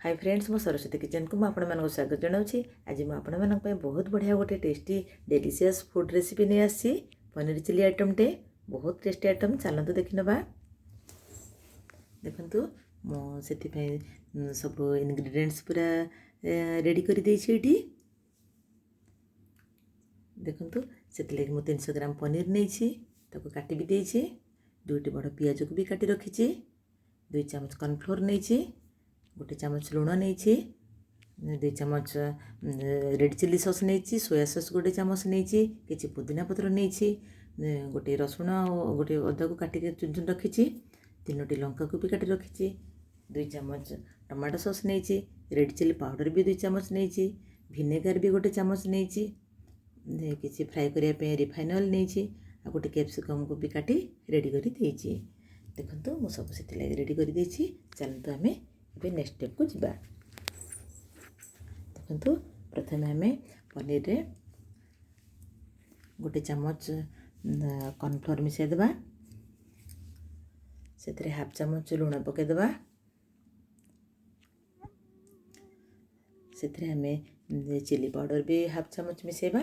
High friends, ମୁଁ ସରସ୍ୱତୀ କିଚେନ୍କୁ ମୁଁ ଆପଣମାନଙ୍କୁ ସ୍ୱାଗତ ଜଣାଉଛି। ଆଜି ମୁଁ ଆପଣମାନଙ୍କ ପାଇଁ ବହୁତ ବଢ଼ିଆ ଗୋଟେ ଟେଷ୍ଟି ଡେଲିସିୟସ୍ ଫୁଡ଼୍ ରେସିପି ନେଇ ଆସିଛି। ପନିର ଚିଲି ଆଇଟମ୍ଟେ, ବହୁତ ଟେଷ୍ଟି ଆଇଟମ୍। ଚାଲନ୍ତୁ ଦେଖିନେବା। ଦେଖନ୍ତୁ, ମୁଁ ସେଥିପାଇଁ ସବୁ ଇନଗ୍ରିଡ଼ିଏଣ୍ଟସ୍ ପୁରା ରେଡ଼ି କରିଦେଇଛି ଏଇଠି। ଦେଖନ୍ତୁ, ସେଥିଲାଗି ମୁଁ 300 ଗ୍ରାମ ପନିର ନେଇଛି, ତାକୁ କାଟି ବି ଦେଇଛି। ଦୁଇଟି ବଡ଼ ପିଆଜକୁ ବି କାଟି ରଖିଛି। 2 ଚାମଚ କର୍ଣ୍ଣଫ୍ଲୋର୍ ନେଇଛି, 1 ଚାମଚ ଲୁଣ ନେଇଛି, 2 ଚାମଚ ରେଡ଼୍ ଚିଲି ସସ୍ ନେଇଛି, ସୋୟା ସସ୍ 1 ଚାମଚ ନେଇଛି, କିଛି ପୁଦିନା ପତ୍ର ନେଇଛି, ଗୋଟେ ରସୁଣ ଆଉ ଗୋଟେ ଅଦାକୁ କାଟିକି ଚୁନ ଚୁନ ରଖିଛି, 3ଟି ଲଙ୍କାକୁ ବି କାଟି ରଖିଛି, 2 ଚାମଚ ଟମାଟୋ ସସ୍ ନେଇଛି, ରେଡ଼୍ ଚିଲି ପାଉଡ଼ର ବି 2 ଚାମଚ ନେଇଛି, ଭିନେଗାର ବି 1 ଚାମଚ ନେଇଛି, କିଛି ଫ୍ରାଏ କରିବା ପାଇଁ ରିଫାଇନ୍ ଅଏଲ୍ ନେଇଛି, ଆଉ ଗୋଟେ କ୍ୟାପ୍ସିକମ୍କୁ ବି କାଟି ରେଡ଼ି କରିଦେଇଛି। ଦେଖନ୍ତୁ, ମୁଁ ସବୁ ସେଥିଲାଗି ରେଡ଼ି କରିଦେଇଛି। ଚାଲନ୍ତୁ ଆମେ ଏବେ ନେକ୍ସଟ ଷ୍ଟେପ୍କୁ ଯିବା। ଦେଖନ୍ତୁ, ପ୍ରଥମେ ଆମେ ପନିରରେ 1 ଚାମଚ କର୍ଣ୍ଣଫ୍ଲୋର୍ ମିଶାଇଦେବା, ସେଥିରେ ହାଫ୍ ଚାମଚ ଲୁଣ ପକାଇଦେବା, ସେଥିରେ ଆମେ ଚିଲି ପାଉଡ଼ର ବି ହାଫ୍ ଚାମଚ ମିଶାଇବା,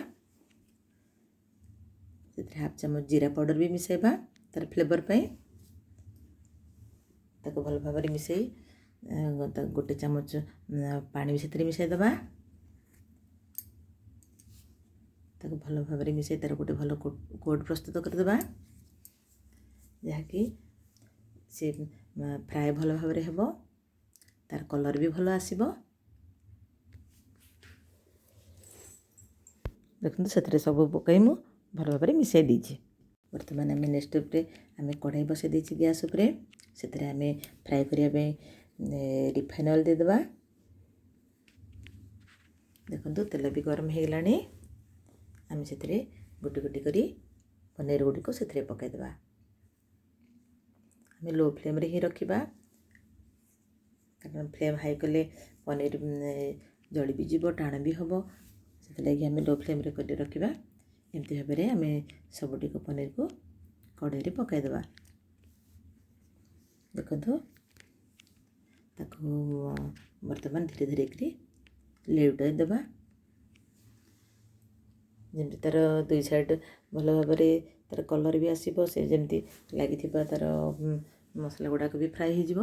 ସେଥିରେ ହାଫ୍ ଚାମଚ ଜିରା ପାଉଡ଼ର ବି ମିଶାଇବା ତାର ଫ୍ଲେଭର୍ ପାଇଁ। ତାକୁ ଭଲ ଭାବରେ ମିଶାଇ 1 ଚାମଚ ପାଣି ବି ସେଥିରେ ମିଶାଇଦେବା। ତାକୁ ଭଲ ଭାବରେ ମିଶାଇ ତାର ଗୋଟେ ଭଲ କୋଟ୍ ପ୍ରସ୍ତୁତ କରିଦେବା, ଯାହାକି ସେ ଫ୍ରାଏ ଭଲ ଭାବରେ ହେବ, ତାର କଲର୍ ବି ଭଲ ଆସିବ। ଦେଖନ୍ତୁ, ସେଥିରେ ସବୁ ପକାଇ ମୁଁ ଭଲ ଭାବରେ ମିଶାଇ ଦେଇଛି। ବର୍ତ୍ତମାନ ଆମେ ନେକ୍ସଟ ଷ୍ଟେପ୍ରେ ଆମେ କଢ଼ାଇ ବସାଇ ଦେଇଛି ଗ୍ୟାସ୍ ଉପରେ। ସେଥିରେ ଆମେ ଫ୍ରାଏ କରିବା ପାଇଁ ରିଫାଇନ୍ ଅଏଲ୍ ଦେଇଦେବା। ଦେଖନ୍ତୁ, ତେଲ ବି ଗରମ ହେଇଗଲାଣି। ଆମେ ସେଥିରେ ଗୋଟି ଗୋଟି କରି ପନିର ଗୁଡ଼ିକୁ ସେଥିରେ ପକାଇଦେବା। ଆମେ ଲୋ ଫ୍ଲେମ୍ରେ ହିଁ ରଖିବା, କାରଣ ଫ୍ଲେମ୍ ହାଇ କଲେ ପନିର ଜଳି ବି ଯିବ, ଟାଣ ବି ହେବ। ସେଥିଲାଗି ଆମେ ଲୋ ଫ୍ଲେମ୍ରେ କରି ରଖିବା। ଏମିତି ଭାବରେ ଆମେ ସବୁଟିକ ପନିରକୁ କଢ଼େଇରେ ପକାଇଦେବା। ଦେଖନ୍ତୁ, ତାକୁ ବର୍ତ୍ତମାନ ଧୀରେ ଧୀରେ କରି ଲେଉଟାଇ ଦେବା, ଯେମିତି ତା'ର ଦୁଇ ସାଇଡ଼୍ ଭଲ ଭାବରେ ତା'ର କଲର୍ ବି ଆସିବ, ସେ ଯେମିତି ଲାଗିଥିବା ତା'ର ମସଲା ଗୁଡ଼ାକ ବି ଫ୍ରାଏ ହେଇଯିବ।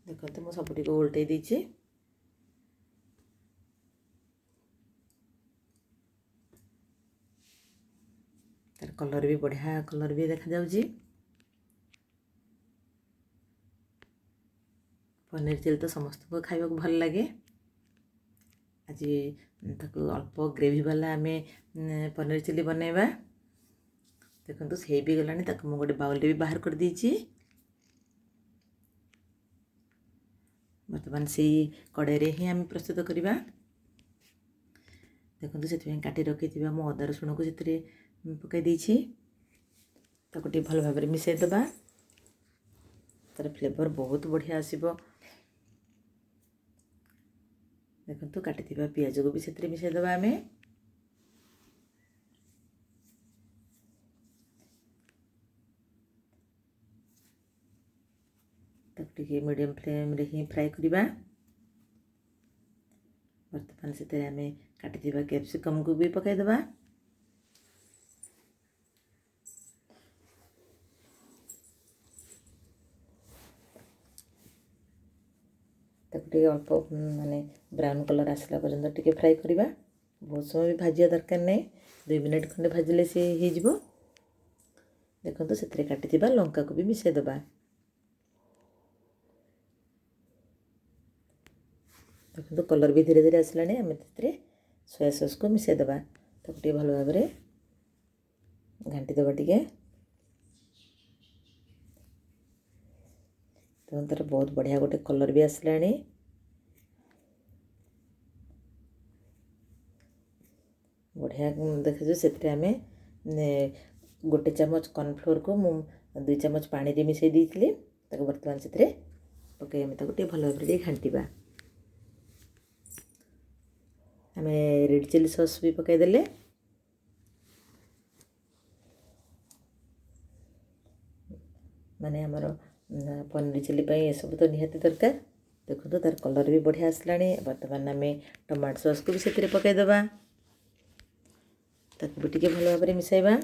ଦେଖନ୍ତୁ, ମୁଁ ସବୁଟିକୁ ଓଲଟେଇ ଦେଇଛି। ତାର କଲର୍ ବି ବଢ଼ିଆ କଲର୍ ବି ଦେଖାଯାଉଛି। ପନିର ଚିଲି ତ ସମସ୍ତଙ୍କୁ ଖାଇବାକୁ ଭଲ ଲାଗେ। ଆଜି ତାକୁ ଅଳ୍ପ ଗ୍ରେଭି ବାଲା ଆମେ ପନିର ଚିଲି ବନେଇବା। ଦେଖନ୍ତୁ, ହେଇ ବି ଗଲାଣି। ତାକୁ ମୁଁ ଗୋଟେ ବାଉଲରେ ବି ବାହାର କରିଦେଇଛି। ବର୍ତ୍ତମାନ ସେଇ କଡ଼େଇରେ ହିଁ ଆମେ ପ୍ରସ୍ତୁତ କରିବା। ଦେଖନ୍ତୁ, ସେଥିପାଇଁ କାଟି ରଖିଥିବା ମୁଁ ଅଦା ରସୁଣକୁ ସେଥିରେ ପକାଇ ଦେଇଛି। ତାକୁ ଟିକେ ଭଲ ଭାବରେ ମିଶାଇ ଦେବା। ତାର ଫ୍ଲେଭର୍ ବହୁତ ବଢ଼ିଆ ଆସିବ। ଦେଖନ୍ତୁ, କାଟିଥିବା ପିଆଜକୁ ବି ସେଥିରେ ମିଶାଇ ଦେବା ଆମେ। ତାକୁ ଟିକେ ମିଡ଼ିୟମ୍ ଫ୍ଲେମ୍ରେ ହିଁ ଫ୍ରାଏ କରିବା। ବର୍ତ୍ତମାନ ସେଥିରେ ଆମେ କାଟିଥିବା କ୍ୟାପ୍ସିକମ୍କୁ ବି ପକାଇଦେବା। ତାକୁ ଟିକେ ଅଳ୍ପ ମାନେ ବ୍ରାଉନ୍ କଲର୍ ଆସିଲା ପର୍ଯ୍ୟନ୍ତ ଟିକେ ଫ୍ରାଏ କରିବା। ବହୁତ ସମୟ ବି ଭାଜିବା ଦରକାର ନାହିଁ, 2 ମିନିଟ୍ ଖଣ୍ଡେ ଭାଜିଲେ ସେ ହେଇଯିବ। ଦେଖନ୍ତୁ, ସେଥିରେ କାଟିଥିବା ଲଙ୍କାକୁ ବି ମିଶାଇଦେବା। ଦେଖନ୍ତୁ, କଲର୍ ବି ଧୀରେ ଧୀରେ ଆସିଲାଣି। ଆମେ ସେଥିରେ ସୋୟା ସସ୍କୁ ମିଶାଇଦେବା। ତାକୁ ଟିକେ ଭଲ ଭାବରେ ଘାଣ୍ଟି ଦେବା ଟିକେ। ତେଣୁ ତା'ର ବହୁତ ବଢ଼ିଆ ଗୋଟେ କଲର୍ ବି ଆସିଲାଣି। ବଢ଼ିଆ ଦେଖାଯାଉଛି। ସେଥିରେ ଆମେ 1 ଚାମଚ କର୍ଣ୍ଣଫ୍ଲୋର୍କୁ ମୁଁ 2 ଚାମଚ ପାଣିରେ ମିଶାଇ ଦେଇଥିଲି। ତାକୁ ବର୍ତ୍ତମାନ ସେଥିରେ ପକାଇ ଆମେ ତାକୁ ଟିକେ ଭଲ ଭାବରେ ଟିକେ ଘାଣ୍ଟିବା। ଆମେ ରେଡ଼୍ ଚିଲି ସସ୍ ବି ପକାଇଦେଲେ। ମାନେ ଆମର ପନିର ଚିଲି ପାଇଁ ଏସବୁ ତ ନିହାତି ଦରକାର। ଦେଖନ୍ତୁ ତାର କଲର୍ ବି ବଢ଼ିଆ ଆସିଲାଣି। ବର୍ତ୍ତମାନ ଆମେ ଟମାଟୋ ସସ୍କୁ ବି ସେଥିରେ ପକାଇଦେବା, ତାକୁ ବି ଟିକେ ଭଲ ଭାବରେ ମିଶାଇବା।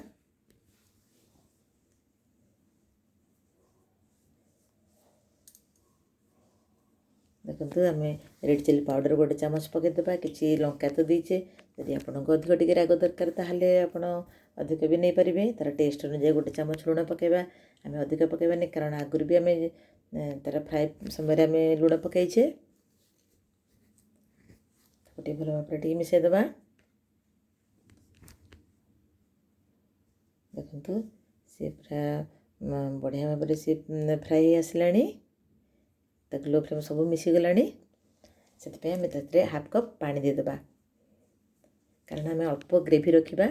ଦେଖନ୍ତୁ ଆମେ ରେଡ଼୍ ଚିଲି ପାଉଡ଼ର 1 ଚାମଚ ପକାଇଦେବା। କିଛି ଲଙ୍କା ତ ଦେଇଛେ, ଯଦି ଆପଣଙ୍କୁ ଅଧିକ ଟିକେ ରାଗ ଦରକାର ତାହେଲେ ଆପଣ ଅଧିକ ବି ନେଇପାରିବେ। ତା'ର ଟେଷ୍ଟ ଅନୁଯାୟୀ 1 ଚାମଚ ଲୁଣ ପକାଇବା। ଆମେ ଅଧିକ ପକାଇବାନି, କାରଣ ଆଗରୁ ବି ଆମେ ତା'ର ଫ୍ରାଏ ସମୟରେ ଆମେ ଲୁଣ ପକାଇଛେ। ତାକୁ ଟିକେ ଭଲ ଭାବରେ ଟିକେ ମିଶାଇଦେବା। ଦେଖନ୍ତୁ ସେ ପୁରା ବଢ଼ିଆ ଭାବରେ ସେ ଫ୍ରାଏ ହେଇ ଆସିଲାଣି, ତାକୁ ଲୋ ଫ୍ଲେମ୍ ସବୁ ମିଶିଗଲାଣି। ସେଥିପାଇଁ ଆମେ ସେଥିରେ ହାଫ୍ କପ୍ ପାଣି ଦେଇଦେବା, କାରଣ ଆମେ ଅଳ୍ପ ଗ୍ରେଭି ରଖିବା।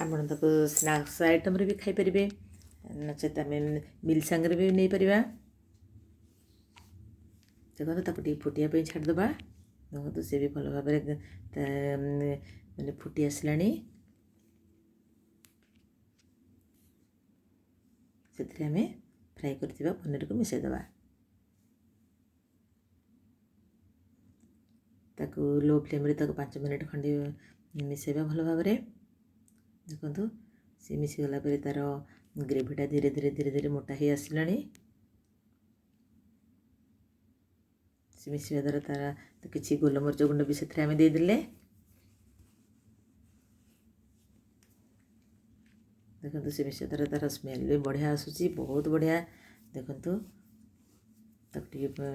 ଆପଣ ତାକୁ ସ୍ନାକ୍ସ ଆଇଟମ୍ରେ ବି ଖାଇପାରିବେ, ନଚେତ୍ ଆମେ ମିଲ୍ ସାଙ୍ଗରେ ବି ନେଇପାରିବା। ଦେଖନ୍ତୁ ତାକୁ ଟିକେ ଫୁଟିବା ପାଇଁ ଛାଡ଼ିଦେବା। ଦେଖନ୍ତୁ ସେ ବି ଭଲ ଭାବରେ ମାନେ ଫୁଟି ଆସିଲାଣି। ସେଥିରେ ଆମେ ଫ୍ରାଏ କରିଥିବା ପନିରକୁ ମିଶାଇଦେବା। ତାକୁ ଲୋ ଫ୍ଲେମ୍ରେ ତାକୁ 5 ମିନିଟ୍ ଖଣ୍ଡେ ମିଶାଇବା ଭଲ ଭାବରେ। ଦେଖନ୍ତୁ ସେ ମିଶିଗଲା ପରେ ତା'ର ଗ୍ରେଭିଟା ଧୀରେ ଧୀରେ ଧୀରେ ଧୀରେ ମୋଟା ହେଇ ଆସିଲାଣି। ସେ ମିଶିବା ଦ୍ୱାରା ତା'ର କିଛି ଗୋଲମରିଚ ଗୁଣ୍ଡ ବି ସେଥିରେ ଆମେ ଦେଇଦେଲେ। ଦେଖନ୍ତୁ ସେ ମିଶିବା ଦ୍ୱାରା ତା'ର ସ୍ମେଲ୍ ବି ବଢ଼ିଆ ଆସୁଛି, ବହୁତ ବଢ଼ିଆ। ଦେଖନ୍ତୁ ତାକୁ ଟିକେ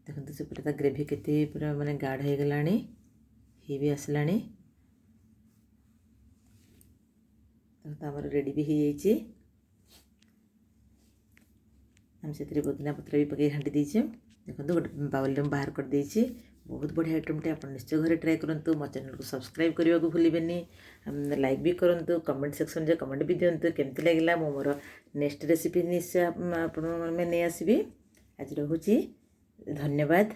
ଦେଖନ୍ତୁ ସେ ପୁରା ତା ଗ୍ରେଭି କେତେ ପୁରା ମାନେ ଗାଢ଼ ହେଇଗଲାଣି, ହେଇ ବି ଆସିଲାଣି। ଦେଖନ୍ତୁ ଆମର ରେଡ଼ି ବି ହେଇଯାଇଛି। ଆମେ ସେଥିରେ ପୋଦିନା ପତ୍ର ବି ପକାଇ ଘାଣ୍ଟି ଦେଇଛେ। ଦେଖନ୍ତୁ ଗୋଟେ ବାଉଲରେ ମୁଁ ବାହାର କରିଦେଇଛି। ବହୁତ ବଢ଼ିଆ ଆଇଟମ୍ଟେ, ଆପଣ ନିଶ୍ଚୟ ଘରେ ଟ୍ରାଏ କରନ୍ତୁ। ମୋ ଚ୍ୟାନେଲକୁ ସବସ୍କ୍ରାଇବ୍ କରିବାକୁ ଭୁଲିବେନି, ଲାଇକ୍ ବି କରନ୍ତୁ, କମେଣ୍ଟ ସେକ୍ସନରେ କମେଣ୍ଟ ବି ଦିଅନ୍ତୁ କେମିତି ଲାଗିଲା। ମୁଁ ମୋର ନେକ୍ସଟ ରେସିପି ନିଶ୍ଚୟ ଆପଣମାନେ ନେଇ ଆସିବି। ଆଜି ରହୁଛି, ଧନ୍ୟବାଦ।